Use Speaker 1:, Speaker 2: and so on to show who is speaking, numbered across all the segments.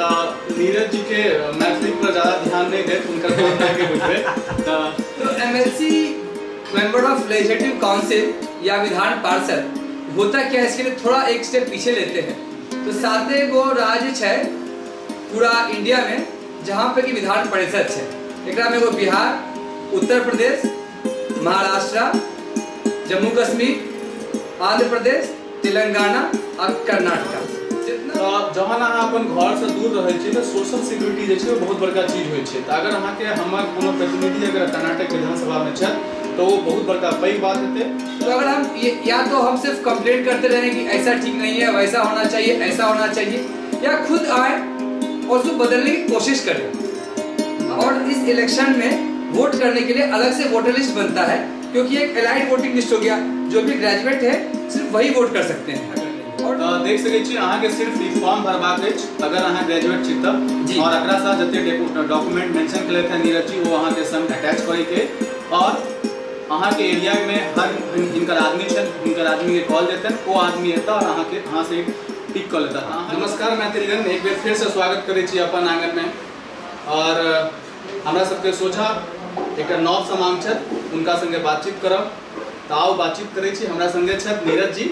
Speaker 1: तो नीरज जी के मैथिली पर ज़्यादा ध्यान नहीं देत, उनका काम के बुझबे।
Speaker 2: तो MLC member of legislative council या विधान पार्षद होता क्या है, इसके लिए थोड़ा एक स्टेप पीछे लेते हैं। तो 7 गो राज्य है पूरा इंडिया में जहाँ पे कि विधान परिषद है। एकरा में एगो बिहार, उत्तर प्रदेश, महाराष्ट्र, जम्मू कश्मीर, आंध्र प्रदेश, तेलंगाना और कर्नाटका।
Speaker 1: तो जहन अहाँ अपन घर से दूर रहै छी तो सोशल सिक्योरिटी जे छै बहुत बड़का चीज होइ छै। तो अगर अहाँ के हमर कोनो प्रतिनिधि अगर कर्नाटक विधानसभा में छै तो वो बहुत बड़का पैघ बात हेतै।
Speaker 2: तो अगर हम या तो हम सिर्फ कंप्लेंट करते रहें कि ऐसा ठीक नहीं है, वैसा होना चाहिए, ऐसा होना चाहिए, या खुद आए और उसको बदलने की कोशिश करें। और इस इलेक्शन में वोट करने के लिए अलग से वोटर लिस्ट बनता है, क्योंकि एक एलाइड वोटिंग लिस्ट हो गया, जो भी ग्रेजुएट है सिर्फ वही वोट कर सकते हैं।
Speaker 1: और देख सकै छी अहाँ के सिर्फ ई फॉर्म भरबाक अछि अगर अहाँ ग्रेजुएट छी तब, और एकरा साथ जते डॉक्यूमेंट मेंशन केलथि हैं नीरज जी वो अहाँ के संग अटैच करे के, और अहाँ के एरिया में हर हिनकर आदमी छनि, हुनकर आदमी के कॉल जेतनि, ओ आदमी एता और अहाँ के अहाँ से पिक कऽ लेता। नमस्कार मैथिलीगण, एक बेर फेर से स्वागत करै छी अपन आंगन में। और हमरा सबके सोझा एकटा नव समांग छथि, हुनका संगे बातचीत करब। तऽ आउ बातचीत करै छी। हमरा संगे छथि नीरज जी,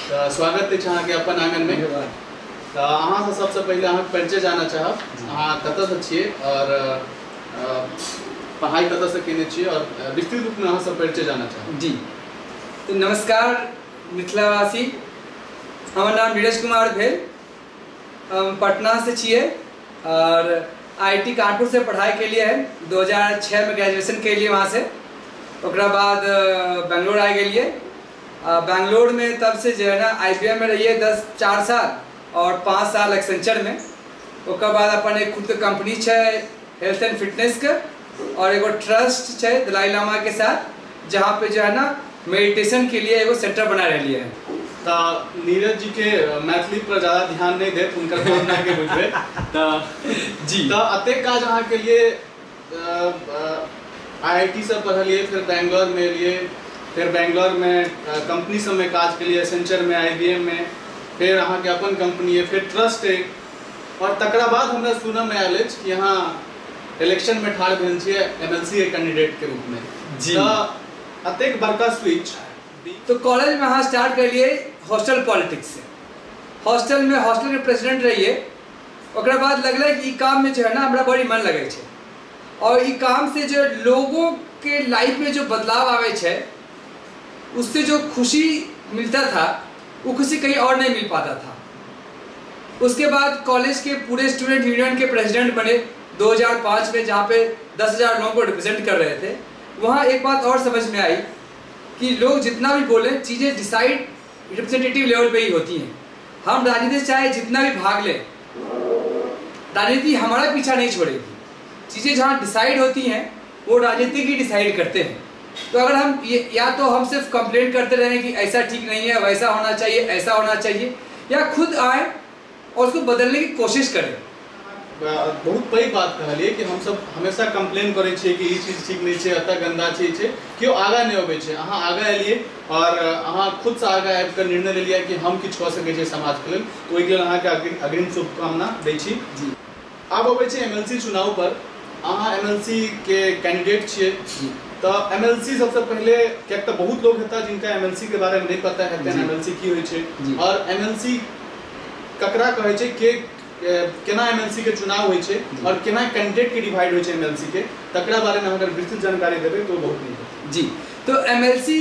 Speaker 1: तऽ स्वागत अछि अहाँके अपन आंगन में। तऽ अहाँसँ सबसँ पहिले अहाँके परिचय जानऽ चाहब, अहाँ कतऽसँ छियै और पढ़ाई कतऽसँ केने छियै, और विस्तृत रूपमे अहाँसँ परिचय जानऽ चाहब।
Speaker 2: जी, तो नमस्कार मिथिलावासी, हमर नाम नीरज कुमार भेल, हम पटना से छियै और IT Kanpur से पढ़ाई के लिए है। 2006 में ग्रेजुएशन के लिए वहाँ से, ओकरा बाद बेंगलोर आ गेलिए। बेंगलोर में तब से जो है ना IBM में रहिए 4 साल और 5 साल एक्सेंचर में। ओकर बाद अपन एक खुद के कंपनी है हेल्थ एंड फिटनेस के, और एगो ट्रस्ट है दलाई लामा के साथ, जहाँ पे जो है ना मेडिटेशन के लिए एगो सेंटर बना रही है।
Speaker 1: तो नीरज जी के मैथिली पर ज़्यादा ध्यान नहीं देत, उनकर काम के बुझबे। तो जी, तो अतेक काज अहाँ के लिए IIT से पढ़लिए, फिर बेंगलोर में एलिए, फिर बेंगलोर में कंपनी सब में काज के लिए, एसेंचर में, IBM में, फिर अहाँ के अपन कंपनी है, फिर ट्रस्ट है, और तकरा बाद हमरा सुनऽ में आयल अछि कि अहाँ इलेक्शन में ठाढ़ भेल छियै MLC के कैंडिडेट के रूप में। जी, तो अतेक बड़का स्विच।
Speaker 2: तो कॉलेज में अहाँ स्टार्ट कर लिए हॉस्टल पॉलिटिक्स से। हॉस्टल में हॉस्टल के प्रेसिडेंट रहिए। ओकरा बाद लगलै कि ई काम में जो है ना हमरा बड़ी मन लगै छै, और ई काम से जो लोगों के लाइफ में जो बदलाव आबै छै, उससे जो खुशी मिलता था वो खुशी कहीं और नहीं मिल पाता था। उसके बाद कॉलेज के पूरे स्टूडेंट यूनियन के प्रेसिडेंट बने 2005 में, जहाँ पे 10,000 लोगों को रिप्रेजेंट कर रहे थे। वहाँ एक बात और समझ में आई कि लोग जितना भी बोलें, चीज़ें डिसाइड रिप्रेजेंटेटिव लेवल पे ही होती हैं। हम राजनीति चाहे जितना भी भाग लें, राजनीति हमारा पीछा नहीं छोड़ेगी। चीज़ें जहाँ डिसाइड होती हैं वो राजनीति की डिसाइड करते हैं। तो अगर हम ये या तो हम सिर्फ कंप्लेंट करते रहें कि ऐसा ठीक नहीं है, वैसा होना चाहिए, ऐसा होना चाहिए, या खुद आए और उसको बदलने की कोशिश करें।
Speaker 1: बहुत पैघ बात कहलिए कि हम सब हमेशा कंप्लेन करै छियै कि ई चीज ठीक नहीं छै, एतऽ गंदा छै, ई छै, केओ आगाँ नहि अबै छै। अहाँ आगाँ एलियै और अहाँ खुदसँ आगाँ आबि कऽ निर्णय लेलियै कि हम किछु कऽ सकै छियै समाजके लेल, तऽ ओहिके लेल अहाँके अग्रिम शुभकामना दै छी। जी, आब अबै छै MLC चुनाव पर। अहाँ MLC के कैंडिडेट छियै, तऽ MLC सबसँ पहिले, किएक तऽ बहुत लोग हेता जिनका MLC के बारेमे नहि पता हेतनि MLC की होइ छै, और MLC ककरा कहै छै, के केना MLC के चुनाव होइ छै और केना कैंडिडेट के डिवाइड होइ छै MLC के, तकरा बारे में अगर विस्तृत जानकारी देबै तो बहुत नीक।
Speaker 2: जी, तो MLC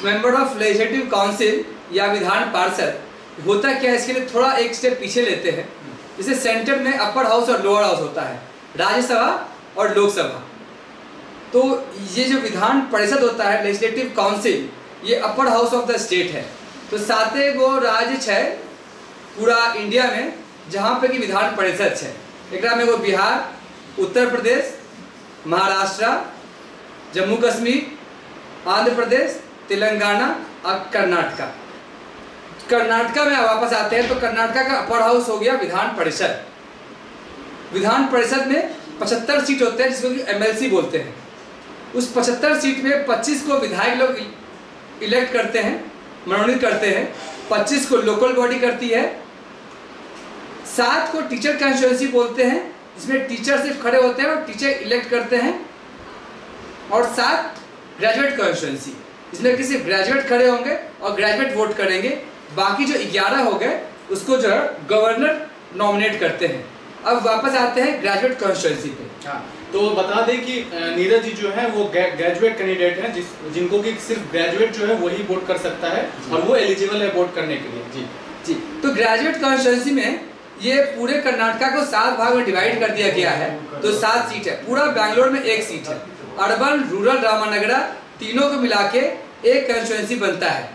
Speaker 2: member of legislative council या विधान पार्षद होता क्या है, इसके लिए थोड़ा एक स्टेप पीछे लेते हैं। जैसे सेंटर में अपर हाउस और लोअर हाउस होता है, राज्यसभा और लोकसभा। तो ये जो विधान परिषद होता है लेजिस्लेटिव काउंसिल, ये upper house of the state है। तो 7 गो राज्य है पूरा इंडिया में जहाँ पे कि विधान परिषद है। एकरा में एगो बिहार, उत्तर प्रदेश, महाराष्ट्र, जम्मू कश्मीर, आंध्र प्रदेश, तेलंगाना और कर्नाटका। कर्नाटका में वापस आते हैं तो कर्नाटका का अपर हाउस हो गया विधान परिषद। विधान परिषद में 75 सीट होते हैं, जिसको कि MLC बोलते हैं। उस 75 सीट में 25 को विधायक लोग इलेक्ट करते हैं, मनोनीत करते हैं, 25 को लोकल बॉडी करती है, 7 को टीचर कॉन्स्टिट्यूएंसी बोलते हैं, जिसमें टीचर सिर्फ खड़े होते हैं और टीचर इलेक्ट करते हैं। और 7 ग्रेजुएट कॉन्स्टिट्यूएंसी, इसमें कि सिर्फ ग्रेजुएट खड़े होंगे और ग्रेजुएट वोट करेंगे। बाकी जो 11 हो गए उसको जो है गवर्नर नॉमिनेट करते हैं। अब वापस आते हैं ग्रेजुएट कॉन्स्टिट्यूएंसी पे।
Speaker 1: हाँ, तो बता दें कि नीरज जी जो है वो ग्रेजुएट कैंडिडेट हैं, जिनको कि सिर्फ ग्रेजुएट जो है वही वोट कर सकता है और वो एलिजिबल है वोट करने के लिए। जी
Speaker 2: जी, तो ग्रेजुएट कॉन्स्टिट्यूएंसी में ये पूरे कर्नाटका को 7 भाग में डिवाइड कर दिया गया है, तो 7 सीट है। पूरा बैंगलोर में 1 सीट है। अर्बन, रूरल, रामानगरा तीनों को मिला के एक कॉन्स्टिट्यूएंसी बनता है,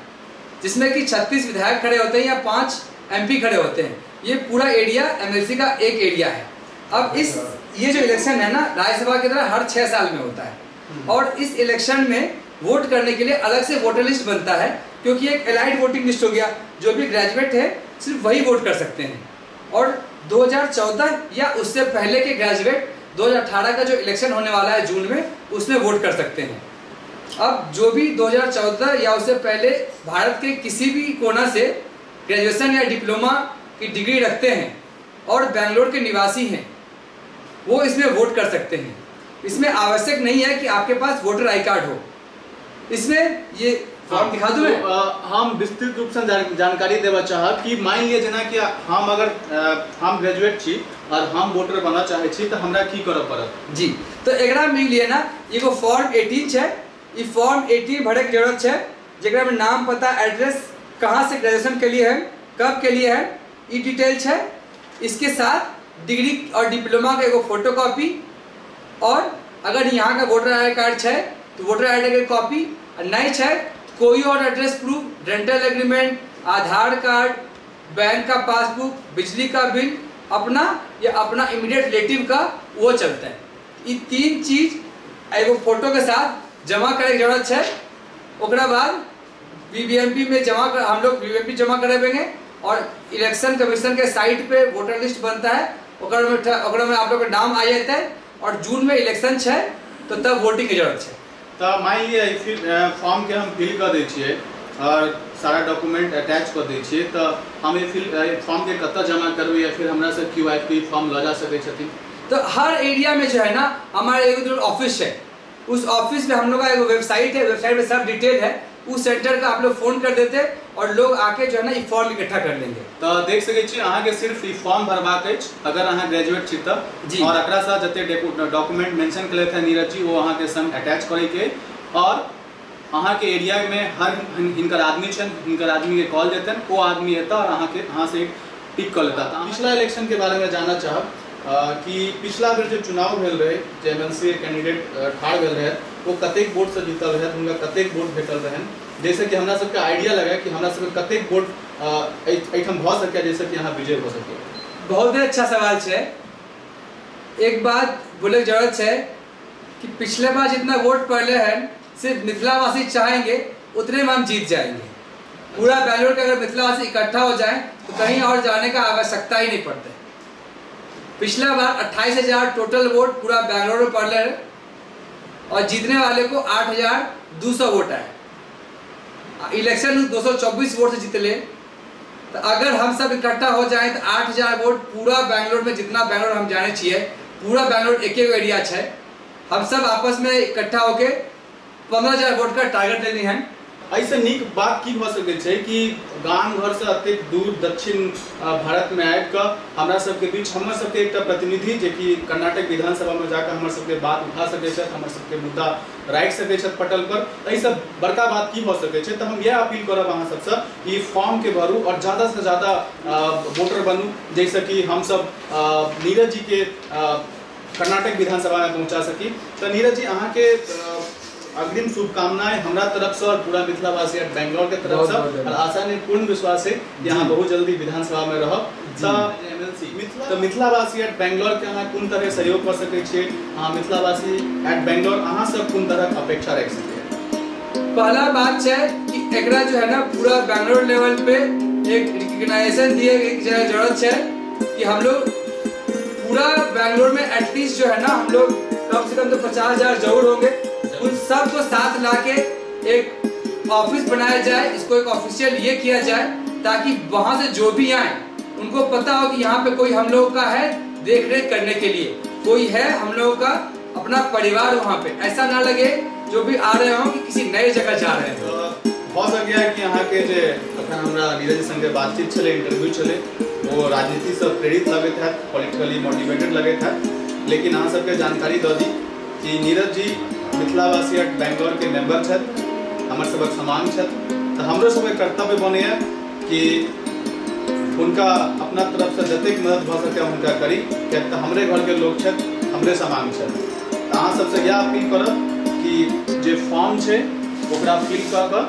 Speaker 2: जिसमें कि 36 विधायक खड़े होते हैं या 5 एमपी खड़े होते हैं। ये पूरा एरिया एमएलसी का एक एरिया है। अब इस ये जो इलेक्शन है ना, राज्यसभा की तरह हर 6 साल में होता है और इस इलेक्शन में वोट करने के लिए अलग से वोटर लिस्ट बनता है, क्योंकि एक एलाइड वोटिंग लिस्ट हो गया, जो भी ग्रेजुएट है सिर्फ वही वोट कर सकते हैं। और 2014 या उससे पहले के ग्रेजुएट 2018 का जो इलेक्शन होने वाला है जून में, उसमें वोट कर सकते हैं। अब जो भी 2014 या उससे पहले भारत के किसी भी कोना से ग्रेजुएशन या डिप्लोमा की डिग्री रखते हैं और बेंगलोर के निवासी हैं, वो इसमें वोट कर सकते हैं। इसमें आवश्यक नहीं है कि आपके पास वोटर I card हो। इसमें ये फॉर्म दिखा दूं मैं?
Speaker 1: तो, हम विस्तृत रूप से जानकारी देवा चाहब कि मान लिया जना कि हम अगर हम ग्रेजुएट छी और हम वोटर बना चाहे छी तो हमरा की करऽ पड़त?
Speaker 2: जी, तो एकरा में लिए ना एगो फॉर्म 18 है। ई फॉर्म 18 भरे के जरूरत है, जेकरा में नाम, पता, एड्रेस, कहाँ से ग्रेजुएशन के लिए है, कब के लिए है, ई डिटेल्स है। इसके साथ डिग्री और डिप्लोमा का एगो फोटो कॉपी, और अगर यहाँ का वोटर I card है तो वोटर I D के कॉपी, और नहीं है कोई और address proof, rental agreement, Aadhaar card, bank का पासबुक, बिजली का बिल, अपना या अपना इमीडिएट रिलेटिव का, वो चलता है। ये 3 चीज एगो फोटो के साथ जमा करे के जरूरत है। ओकरा बाद बीबीएमपी में जमा कर, हम लोग बीबीएमपी जमा करेंगे और इलेक्शन कमीशन के साइट पे वोटर लिस्ट बनता है, ओकरा में आप लोग का नाम आ जाता है और जून में इलेक्शन है तो तब वोटिंग की जरूरत है।
Speaker 1: तो मान लिया फिर फॉर्म के हम फिल कर दै छियै और सारा डॉक्यूमेंट अटैच कर दै छियै, तो हम ये फॉर्म के कतऽ जमा करबै या फिर हमरा से क्यू I P form लऽ जा सकै छथिन?
Speaker 2: तो हर एरिया में जो है ना हमारे एगो ऑफिस है, उस ऑफिस में हम लोग का एगो वेबसाइट है, वेबसाइट में सब डिटेल है। उस सेंटर का आप लोग फोन कर देते और लोग आके जो है ना ई फॉर्म इकट्ठा कर लेंगे।
Speaker 1: तो देख सकै छी अहाँके सिर्फ ई फॉर्म भरबाक अछि अगर अहाँ ग्रेजुएट छी तऽ जी, और एकरा साथ जते डॉक्यूमेंट मेंशन केलथि हैं नीरज जी वो अहाँके संग अटैच करैके, और अहाँके एरिया में हर हिनकर आदमी छनि, हिनकर आदमी के कॉल जेतनि, ओ आदमी एता और अहाँके अहाँ से पिक कऽ लेता। तऽ पिछला इलेक्शन के बारे में जानऽ चाहब कि पिछला बेर जे चुनाव भेल रहै, जे एमएलसी कैंडिडेट ठाढ़ भेल रहै, वो कतेक वोट से जीतल रहै, हुनका कतेक वोट भेटल रहनि, जैसे कि हमरा सबके आइडिया लगे कि हमरा सबके कतेक वोट एहिठाम भऽ सकै जैसे कि अहाँ विजय भऽ सकै।
Speaker 2: बहुत ही अच्छा सवाल है। एक बात बोले जरूरत है कि पिछले बार जितना वोट पड़े हैं सिर्फ मिथिलावासी चाहेंगे उतने में हम जीत जाएंगे। पूरा बेंगलोर के अगर मिथिलावासी इकट्ठा हो जाए तो कहीं और जाने का आवश्यकता ही नहीं पड़ता। पिछला बार 28,000 टोटल वोट पूरा बेंगलोर में पड़े हैं और जीतने वाले को 8,200 वोट आए। इलेक्शन 224 वोट से जीतले, तो अगर हम सब इकट्ठा हो जाए तो 8,000 वोट पूरा बेंगलोर में, जितना बेंगलोर हम जाने चाहिए पूरा बेंगलोर एक एक एरिया है, हम सब आपस में इकट्ठा होके 15,000 वोट का टारगेट लेनी है।
Speaker 1: ऐसे नीक बात की भऽ सकै छै कि गाम घर से अतेक दूर दक्षिण भारत में आबि कऽ हमरा सबके बीच हमर सबके एकटा प्रतिनिधि जे कि कर्नाटक विधानसभा में जाकर हमर सबके बात उठा सकै छथि, हमर सबके मुद्दा राखि सकै छथि पटल पर, एहिसँ बड़का बात की भऽ सकै छै। तऽ हम इएह अपील करब अहाँ सबसँ कि फॉर्म के भरू और ज़्यादा से ज़्यादा वोटर बनू, जाहिसँ कि हमसब नीरज जी के कर्नाटक विधानसभा में पहुँचा सकी। तऽ नीरज जी अहाँके अग्रिम शुभकामनाएं हमरा तरफ से और पूरा मिथिलावासी बेंगलोर के तरफ से, और आशा नहीं पूर्ण विश्वास है कि अहाँ बहुत जल्दी विधानसभा में रहब। एमएलसी तो मिथिलावासी एट बेंगलोर के अहाँ कोन तरह सहयोग कर सकै छियै, अहाँ मिथिलावासी एट बेंगलोर अहाँ सब कोन तरह अपेक्षा रख सकै?
Speaker 2: पहला बात है कि एकरा जो है ना पूरा बेंगलोर लेवल पे एक रिकग्नाइजेशन दिए जरूरत है कि हम लोग पूरा बेंगलोर में एटलीस्ट जो है ना हम लोग कम से कम तो 50,000 जरूर होंगे, उन सबको साथ लाके एक ऑफिस बनाया जाए, इसको एक ऑफिशियल ये किया जाए ताकि वहाँ से जो भी आए उनको पता हो कि यहाँ पे कोई हम लोगों का है देख रेख करने के लिए, कोई है हम लोगों का अपना परिवार वहाँ पे। ऐसा ना लगे जो भी आ रहे हो कि किसी नए जगह जा रहे हो।
Speaker 1: भऽ सकैए कि अहाँके जे अखन हमरा नीरज संगे बातचीत छलै, इंटरव्यू छलै, ओ राजनीतिसँ प्रेरित लगैत हैत, पॉलिटिकली मोटिवेटेड लगैत हैत, लेकिन अहाँ सबके जानकारी दऽ दी कि नीरज जी मिथिलावासी एट बेंगलोर के मेंबर छथि, हमर सबक समांग छथि। तऽ हमरो सबके कर्तव्य बनैए कि हुनका अपना तरफसँ जतेक मदद भऽ सकै हुनका करी, किएक तऽ हमरे घरके लोक छथि, हमरे समांग छथि। तऽ अहाँ सबसँ इएह अपील करब कि जे फॉर्म छै ओकरा फिल कऽ कऽ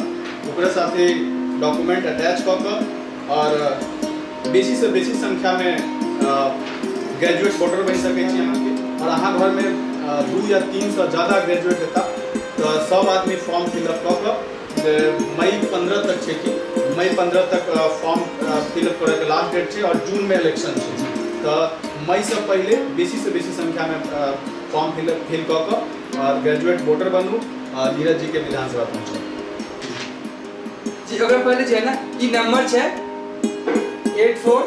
Speaker 1: ओकरा साथे डॉक्यूमेंट अटैच कऽ कऽ और बेसीसँ बेसी संख्यामे ग्रेजुएट वोटर बनि सकै छी अहाँके। और अहाँ घरमे 2 या 3 से ज़्यादा ग्रेजुएट हेता तऽ सब आदमी फॉर्म फिलअप कऽ कऽ मई 15 तक छै कि मई 15 तक फॉर्म फिलअप करैके लास्ट डेट छै और जूनमे इलेक्शन छै। तऽ मईसँ पहिले बेसीसँ बेसी संख्यामे फॉर्म फिल कऽ कऽ और ग्रेजुएट वोटर बनू और नीरज जी के विधानसभा पहुँचू।
Speaker 2: जी, ओकरा पहले जे है ना ई नंबर छै 84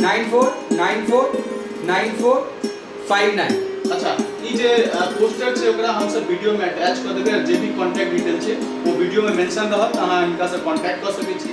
Speaker 2: 94 94 94 59।
Speaker 1: अच्छा, ई जे पोस्टर छै ओकरा हमसब वीडियो में अटैच कऽ देबै, जे भी कॉन्टैक्ट डिटेल छै वो वीडियो में मेंशन रहत, अहाँ हिनका से कॉन्टैक्ट कऽ सकै छी।